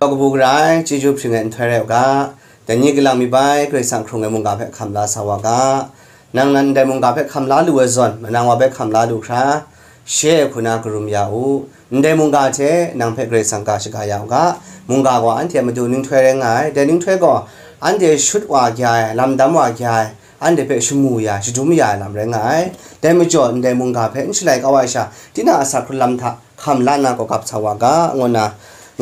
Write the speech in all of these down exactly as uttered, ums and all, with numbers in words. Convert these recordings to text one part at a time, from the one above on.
Yawng kabu gara ai, chyeju hpring ai nhtoi rai u ga, dai ni galang mi bai, Karai Kasang hkrung ai mungga hpe hkam la sa wa ga, nang nan ndai mungga hpe hkam la lu ai zawn, manang wa bai hkam la lu hkra, she ai hku na karum ya u. Ndai mungga hte nang hpe Karai Kasang ga shaga ya u ga, mungga gaw anhte a matu ninghtoi rai nga ai, dai ninghtoi gaw anhte shut wa gya ai, lam dam wa gya ai, anhte hpe shamu ya, shadum ya ai lam rai nga ai. Dai majaw, ndai mungga hpe n shalai kau ai sha, tinang a asak hkrun lam hta hkam la na gaw gap sa wa ga, ngu nna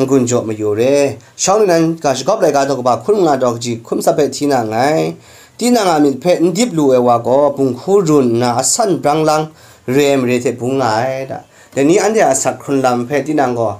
n-gun jaw mayu re. Shawng nnan ga shagawp laika daw kaba hkun nga daw kaji hkum tsap hpe hti na nngai. Tinang a myit hpe n dip lu ai wa gaw, bunghku run nna asan brang lang re ai mare hte bung nga ai. Dai ni anhte a asak hkrun lam hpe tinang gaw,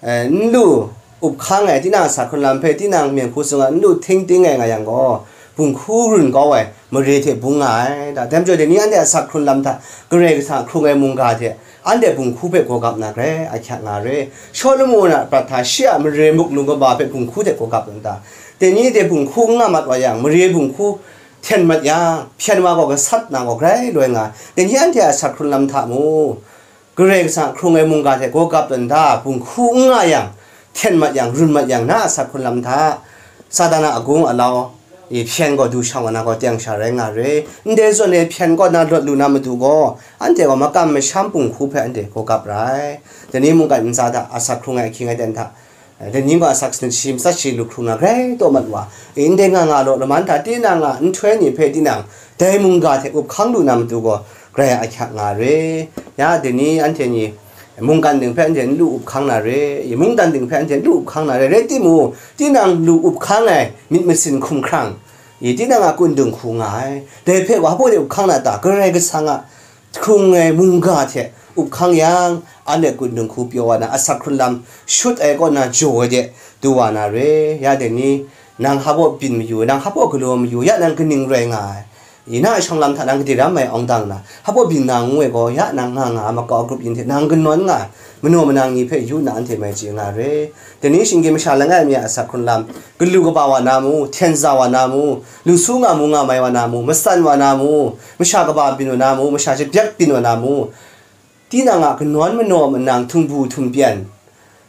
eh, n lu up hkang ai, tinang a asak hkrun lam hpe tinang myen hku sung a n lu hting ting ai nga yang gaw, bunghku run kau ai mare hte bung nga ai. Dai majaw, dai ni anhte a asak hkrun lam hta Karai Kasang a hkrung ai mungga hte anhte bunghku hpe gaw gap na grai ahkyak nga re. Shawlumon a prat hta shi a mare muk lu kaba hpe bunghku hte gaw gap n ta? Dai ni hte bunghku n nga mat wa yang, mare bunghku hten mat yang, hpyen wa gaw gasat na gaw grai loi nga ai. Dai ni anhte a asak hkrun lam hta mu. Karai Kasang a hkrung ai mungga hte gaw gap tawn da, bunghku n nga yang, hten mat yang, run mat yang, na a asak hkrun lam hta, Satan a agung alau, i hpyen gaw du shang wa na gaw teng sha rai nga re. Ndai zawn e hpyen kaw na lawt lu na matu gaw, anhte gaw makam masham bunghku hpe anhte gaw gap ra ai. Dai ni mungkan ntsa hta asak hkrung ai ahkying aten hta, dai ni gaw asak sanit shi matsat shi lu hkrung na grai taw mat wa, ndai nga nga law, laman hta tinang a nhtoi ni hpe tinang dai mungga hte up hkang lu na matu gaw, grai ahkyak nga re. Ya, dai ni anhte ni mungkan ding hpe anhte n lu up hkang na re, mungdan ding hpe anhte n lu up hkang na re, rai timung, tinang lu up hkang ai myit masin hkumhkrang, i tinang a kundung hku nga ai, dai hpe wa hpa de up hkang na ta? Karai Kasang a hkrung ai mungga hte up hkang yang, anhte kundung hku pyaw wa na, asak hkrun lam shut ai kaw na jaw ai de du wa na re. Ya dai ni, nang hpa byin mayu, nang hpa galaw mayu, ya nang kaning rai nga ai? I na a shawng lam hta nang gade ram ai awng dang na, hpa byin na ngu ai gaw, ya nang nga nga ai makau grup yin hte nang kanawn nga ai, manaw manang ni hpe yu na anhte mai chye nga re. Dai ni shinggyim masha langai mi a asak hkrun lam, galu kaba wa na mu, hten za wa na mu, lu su nga mu nga mai wa na mu, matsan wa na mu, masha kaba byin wa na mu, masha shabyak byin wa na mu, tinang a kanawn manaw manang htung bu htum pyan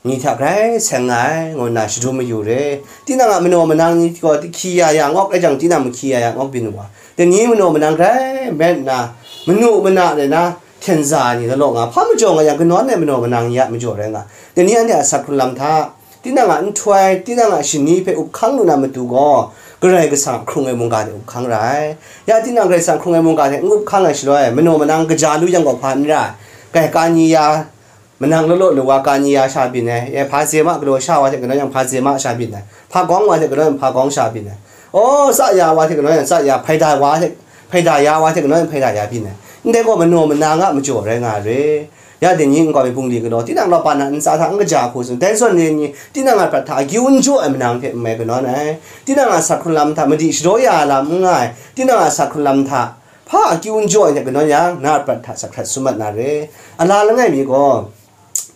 ni hta grai seng nga ai, ngu nna shadum mayu re. Tinang a manaw manang ni gaw hkyi ya ya ngawk rai jang, tinang mahkyi ya ya ngawk byin wa. Dai ni manaw manang grai met nna, manu mana rai na, hten za ai ni law law nga, hpa majaw nga yang, kanawn ai manaw manang ni a majaw rai nga. Dai ni anhte a asak hkrun lam hta, tinang a nhtoi, tinang a shani hpe up hkang lu na matu gaw, Karai Kasang a hkrung ai mungga hte up hkang ra ai. Ya, tinang Karai Kasang a hkrung ai mungga hte n up hkang ai shaloi, manaw manang kaja lu yang gaw hpa n ra ai. Kai, kani ya, manang law law lu wa, kani ya sha byin ai, e, hpa zema galaw sha wa hte kanawn yang hpa zema sha byin ai, hpa gawng wa hte kanawn yang hpa gawng sha byin ai, aw, tsa ya wa hte kanawn yang tsa ya, hpaida wa hte, hpaida ya wa hte kanawn yang hpaida ya byin ai. Ndai gaw manaw manang a majaw rai nga re. Ya dai ni nkau mi bungli galaw, tinang law pa na ntsa hta n kaja hku tsun, dai zawn ni, tinang a prat hta akyu n jaw ai manang hte n mai kanawn ai, tinang a asak hkrun lam hta madi shadaw ya ai lam n nga ai, tinang a asak hkrun lam hta hpa akyu n jaw ai hte kanawn yang, na a prat hta asak hkrat sum mat na re. Ala langai mi gaw,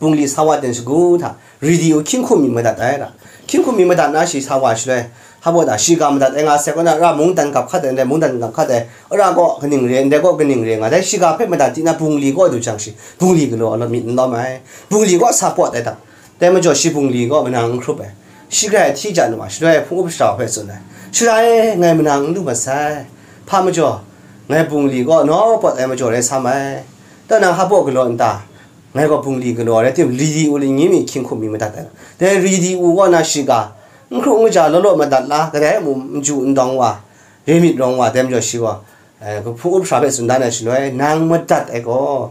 bungli sa wa ten shagu hta, radio hkying hkum mi madat ai ra. Hkying hkum mi madat na shi sa wa shaloi, hpa baw da, shiga madat ai nga sai kaw na, ra mungdan gap hkat ai, ndai mungdan gap hkat ai, ra gaw kaning re, ndai gaw kaning re nga, dai shiga hpe madat di na, bungli gaw du jang shi, bungli galaw myit n lawm ai, bungli gaw sa pawt ai ta? Dai majaw shi bungli gaw manang n hkrup ai. Shi grai ahti jan wa, shaloi hpung up shara hpe tsun ai, "Sara e, ngai manang n lu mat sai. Hpa majaw, ngai bungli gaw naw pawt ai majaw rai sam ai. Tau nang hpa baw galaw n ta? Ngai gaw bungli galaw rai tim, radio lani mi hkying hkum mi madat ai. Dai radio gaw na shiga n hkru n kaja law law madat la, kadai mung n ju n dawng wa, re myit rawng wa, dai majaw shi gaw, eh, hpung up shara hpe tsun dan ai shaloi, nang madat ai gaw,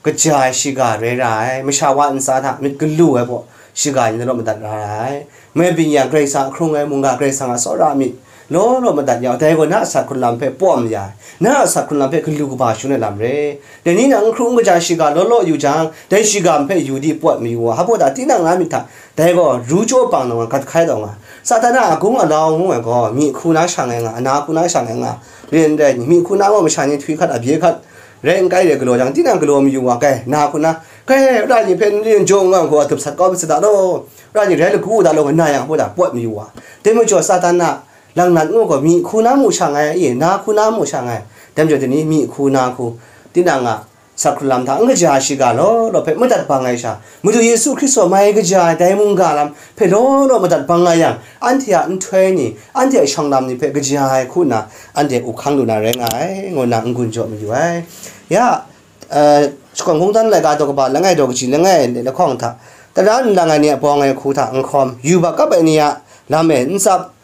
kaja ai shiga rai ra ai, masha wa ntsa hta myit galu ai baw shiga ni law madat ra ai. Mai byin yang, Karai Kasang a hkrung ai mungga, Karai Kasang a tsawra myit law law madat ya u, dai gaw na a asak hkrun lam hpe pawm ya ai, na a asak hkrun lam hpe galu kaba shangun ai lam re. Dai ni nang n hkru n kaja shiga law law yu jang, dai shiga hpe yu di pawt mayu wa, hpa baw da, tinang na myit hta dai gaw ru jaw pang na nga, gat hkai taw nga. Satan a agung alau ngu ai gaw, myi hku na shang ai nga, ana hku na shang ai nga, ren rai ni, myi hku na gaw masha ni htwi hkat, abye hkat, rai n kai re galaw jang, tinang galaw mayu wa, kai, na hku na, kai, ra ni hpe n rin jaw n nga hku a dup sat kau masat da law, ra ni rai lagu da law, nga na yang hku da pawt mayu wa. Dai majaw Satan a langnat ngu gaw, myi hku na mu sha ngai, i, na hku na mu sha ngai. Dai majaw dai ni myi hku na hku, tinang a Asak hkrun lam hta n kaja ai shiga law law hpe madat bang ai sha, Madu Yesu Hkristu a mai kaja ai dai mungga lam hpe law law madat bang nga yang, anhte a nhtoi ni, anhte a shawng lam ni hpe kaja ai hku nna, anhte up hkang lu na rai nga ai, ngu nna n-gun jaw mayu ai. Ya, eh, Shakawn Kungdawn laika daw kaba langai daw kaji langai le lahkawng hta, tara n lang ai ni a bawng ai hku hta n hkawm, yubak kap ai ni a lam e n tsap,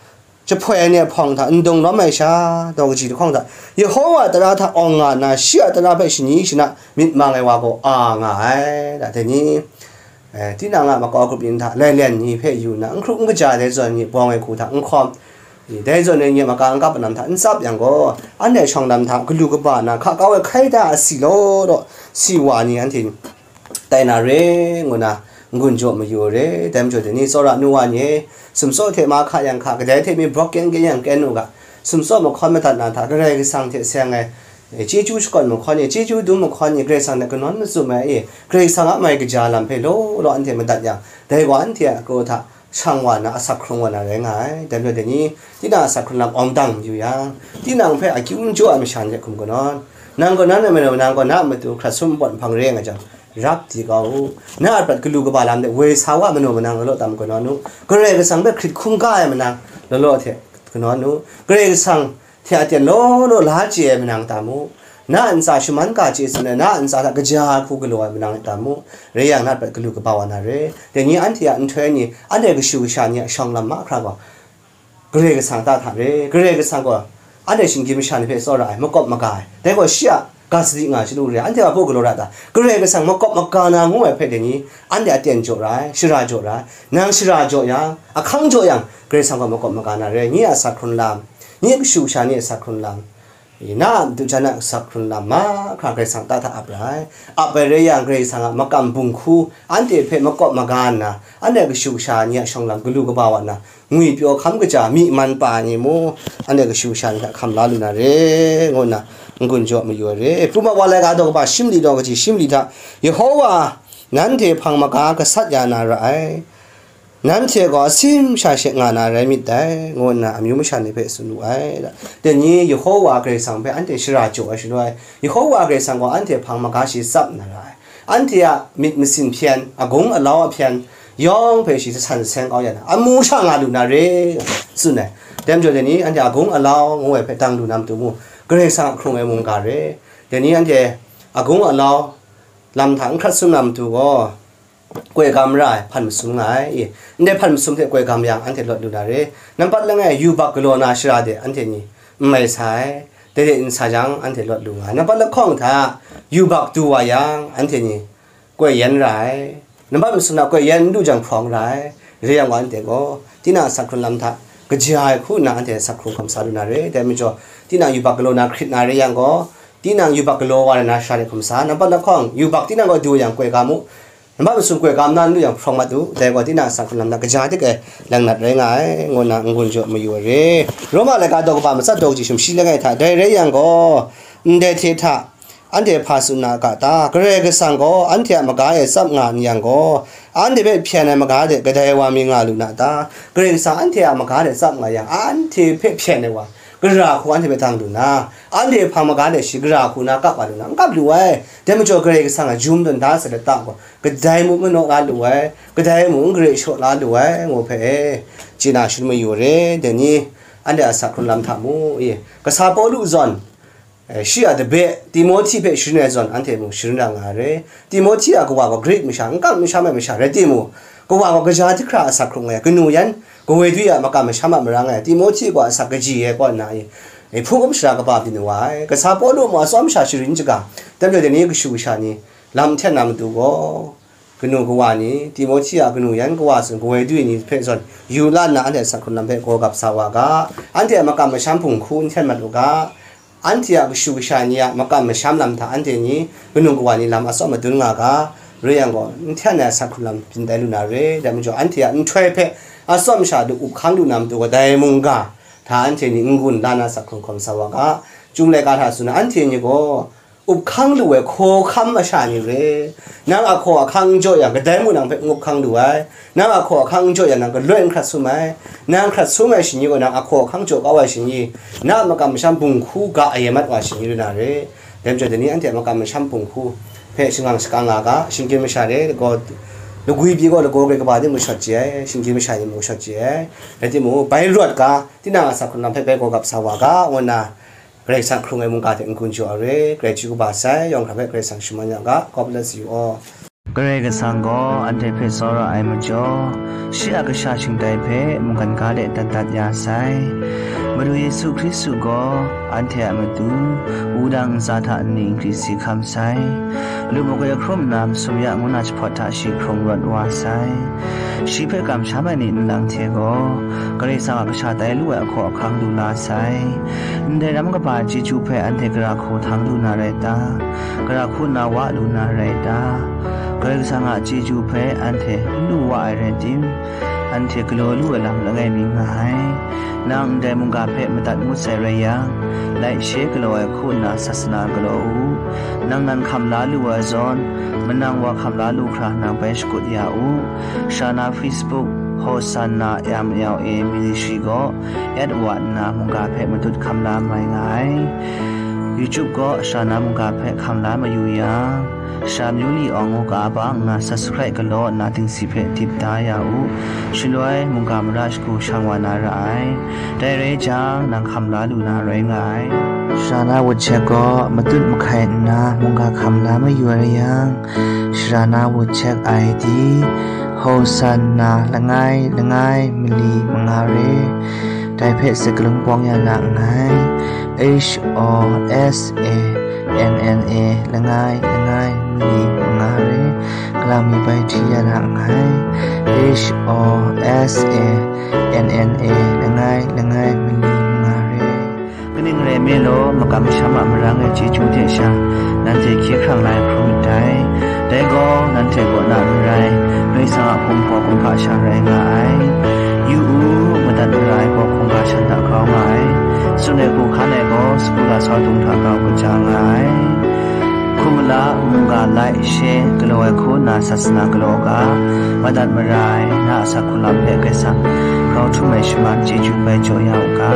jahpoi ai ni a hpawng hta n dung lawm ai sha, daw kaji lahkawng hta, Yehowa a tara hta awng nga nna, shi a tara hpe shani shana myit mang ai wa gaw a nga ai. Da, dai ni, eh, tinang a makau grup yin hta lailen ni hpe yu nna, n hkrup n kaja ai dai zawn ni bawng ai hku hta n hkawm, dai zawn ni a maka n kap lam hta n tsap yang gaw, anhte shawng lam hta galu kaba na hka kau ai hkai da asi law law si wa ni anhte tai na re, ngu na n-gun jaw mayu re. Dai majaw, dai ni tsawra nu wa ni e, sumtsaw hte mahka yang hka, kadai hte mi brawk kyen kyen yang kyen u ga, sumtsaw mahkawn madat na hta, Karai Kasang hte seng ai, e, chyeju shakawn mahkawn ni, chyeju dum mahkawn ni, Karai Kasang hte kanawn mazum ai, e, Karai Kasang a mai kaja lam hpe law law anhte madat yang, dai gaw anhte a kraw hta shang wa na, asak hkrung wa na rai nga ai. Dai majaw, dai ni, tinang asak hkrun lam awng dang mayu yang, tinang hpe akyu n jaw ai masha ni hte hkum kanawn, nang gaw na a manu, nang gaw na a matu hkrat sum npawt nhpang re nga jang, rap di kau u. Na a prat galu kaba lam de woi sa wa manu manang law law tam kanawn u. Karai Kasang hpe hkrit hkungga ai manang law law hte kanawn u. Karai Kasang hte aten law law la chye ai manang tam u. Na a ntsa shaman ga chye tsun ai, na a ntsa hta kaja ai hku galaw ai manang tam u. Rai yang, na a prat galu kaba wa na re. Dai ni anhte a nhtoi ni, anhte kashu kasha ni a shawng lam mahkra gaw, Karai Kasang ta hta re. Karai Kasang gaw anhte shinggyim masha ni hpe tsawra ai, makawp maga ai. Dai gaw shi a ga sadi nga ai hte lu re, anhte wa hpaw galaw ra ta? Karai Kasang makawp maga na ngu ai hpe dai ni, anhte aten jaw ra ai, shara jaw ra ai. Nang shara jaw yang, ahkang jaw yang, Karai Kasang gaw makawp maga na re. Nye a asak hkrun lam, nye kashu kasha ni a asak hkrun lam, na a madu jan a asak hkrun lam mahkra Karai Kasang ta hta ap ra ai. Ap ai rai yang, Karai Kasang a makam bung hku anhte hpe makawp maga nna, anhte kashu kasha ni a shawng lam galu kaba wa nna, ngwipyaw hkam kaja myi man pa ni mu, anhte kashu kasha ni hta hkam la lu na re, ngu nna n-gun jaw mayu ai re. Puma wa laika daw kaba shi mali daw kaji shi mali hta, Yehowa nanhte hpang maga gasat ya na ra ai, nanhte gaw asim sha she nga na rai myit dai, ngu nna amyu masha ni hpe tsun wu ai. Dai ni Yehowa Karai Kasang hpe anhte shara jaw ai shaloi, Yehowa Karai Kasang gaw anhte hpang maga shi tsap na ra ai. Anhte a myit masin hpyen, agung alau ahpyen, yawng hpe shi jasan jaseng kau ya na, amu sha nga lu na re, tsun ai. Dai majaw dai ni, anhte agung alau ngu ai hpe dang lu na matu mu, Karai Kasang a hkrung ai mungga re. Dai ni anhte agung alau lam hta n hkrat sum na matu gaw, koi gam ra ai, hpan masum nga ai. I, ndai hpan masum hte koi gam yang, anhte lawt lu na re. Nampat langai, yubak galaw na shara de anhte ni n mai sa ai. Dai de n sa jang, anhte lawt lu nga ai. Nampat lahkawng hta, yubak du wa yang, anhte ni koi yan ra ai. Nampat masum na koi yan n du jang, hprawng ra ai. Rai yang gaw, anhte gaw tinang a asak hkrun lam hta kaja ai hku nna, anhte asak hkrung hkam sa lu na re. Dai majaw, tinang yubak galaw na hkrit na rai yang gaw, tinang yubak galaw wa na shara de hkum sa. Nampat lahkawng, yubak tinang gaw du yang, koi gam u. Nampat masum koi gam na n du yang, hprawng mat u. Dai gaw tinang a asak hkrun lam hta kaja hte kai langnat rai nga ai, ngu nna n-gun jaw mayu ai re. Roma laika daw kaba matsat daw kaji sumshi langai hta, dai rai yang gaw, ndai hte hta anhte hpa tsun na a ga ta? Karai Kasang gaw anhte a maga e tsap nga n yang gaw, anhte hpe hpyen ai maga de kadai wa mi nga lu na ta? Karai Kasang anhte a maga de tsap nga yang, anhte hpe hpyen ai wa, gara hku anhte hpe dang lu na, anhte hpang maga de shi gara hku na kap wa lu na? N kap lu ai. Dai majaw, Karai Kasang a jum dun da salet ta gaw, kadai mung manaw la lu ai, kadai mung n gare shaw la lu ai, ngu hpe, e, chye na sharin mayu re. Dai ni, anhte a asak hkrun lam hta mu, e, kasa Pawlu zawn, e, shi a dabe Timohti hpe sharin ai zawn, anhte mung sharin ra nga ai re. Timohti a kawa gaw Grik masha, n kam n sham ai masha rai timung, kawa gaw kaja hte hkra asak hkrung ai, kanu yan kawoi dwi a makam masham a marang e, Timohti gaw asak kaji ai kaw nna, e, e, hpung up shara kaba byin wa ai. Kasa Pawlu mung atsawm sha sharin shaga, dai majaw dai ni kashu kasha ni lam hten na matu gaw, kanu kawa ni, Timohti a kanu yan kawa tsun kawoi dwi ni hpe zawn yu la nna, anhte asak hkrun lam hpe gaw gap sa wa ga, anhte a makam masham hpung hku n hten mat u ga, anhte a kashu kasha ni a makam masham lam hta anhte ni kanu kawa ni lam atsawm madun nga ga, rai yang gaw, n hten ai asak hkrun lam byin tai lu na re. Dai majaw, anhte a nhtoi hpe atsawm sha de up hkang lu na matu gaw, dai mungga hta anhte ni n-gun la na asak hkrung hkawm sa wa ga, Chyum laika hta tsun na, anhte ni gaw, up hkang lu ai hkawhkam masha ni re. Nang a hkaw ahkang n jaw yang, kadai mung nang hpe n-gup hkang lu ai. Nang a hkaw ahkang n jaw yang, nang galoi n hkrat sum ai. Nang hkrat sum ai shani gaw, nang a hkaw ahkang jaw kau ai shani, na a makam masham bung hku ga aye mat wa ai shani rai na re. Dai majaw dai ni anhte a makam masham hpung hku hpe shangang shakan nga ga, shinggyim masha re lagaw, lagwi pyi gaw lagaw grai kaba ni mung shawt chye ai, shinggyim masha ni mung shawt chye ai. Rai timung, bai rawt ga, tinang a sa hkrung lam hpe bai gaw gap sa wa ga, ngu nna Karai Kasang hkrung ai mungga hte n-gun jaw ai re, grai chyeju kaba sai, yawng hkra hpe Karai Kasang shaman ya ga. God bless you all. Karai Kasang gaw anhte hpe tsawra ai majaw, shi a kasha shingtai hpe mungkan ga de dat dat ya sai. Madu Yesu Hkristu gaw anhte a matu, wudang ntsa hta nni nkri si hkam sai. Lu makoi ahkrum nna masum ya ngu na jahpawt hta shi hkrung rawt wa sai. Shi hpe kamsham ai ni nlang hte gaw, Karai Kasang a kasha tai lu ai ahkaw ahkang lu la sai. Ndai ram kaba chyeju hpe anhte gara hku htang lu na rai ta? Gara hku na wa lu na rai ta? Karai Kasang a chyeju hpe anhte n lu wa ai rai tim, anhte galaw lu ai lam langai mi nga ai. Nang ndai mungga hpe madat ngut sai rai yang, laishe galaw ai hku nna sasana galaw u. Nang nan hkam la lu ai zawn, manang wa hkam la lu hkra nang bai shakut ya u. Sha na Facebook, Hosanna M L A Ministry gaw at wa nna mungga hpe matut hkam la mai nga ai. YouTube gaw sha na mungga hpe hkam la mayu yang, Sha Myu Li Awng ngu ga bang nna subscribe galaw nna dingsi hpe dip da ya u. Shaloi mungga mara shagu shang wa na ra ai. Dai rai jang, nang hkam la lu na rai nga ai. Sha na WhatsApp gaw matut mahkai nna mungga hkam la mayu ai rai yang, Sha na WhatsApp I D, Hosanna langai langai mali manga re. Dai hpe sakalung pawng ya na nngai. H O S A N N A langai langai mali manga re. Kalang mi bai hti ya na nngai. H O S A N N A langai langai mali manga re. Kaning rai nme law, makam masham a marang ai chyeju hte sha, nanhte hkye hkrang la ai hkrum myit dai. Dai gaw, nanhte kaw na n rai, Karai Kasang a hkum hpaw hkum hpa sha rai nga ai. Yu u, madat mara ai gaw hkungga shan hta grau nga ai. Tsun ai hku hkan ai gaw, sagu lasau dung hta grau kaja nga ai. Hkum mala, mungga laishe galaw ai hku nna sasana galaw ga, madat mara ai, na a sa hku lam hpe Karai Kasang grau htum ai shaman chyeju bai jaw ya u ga.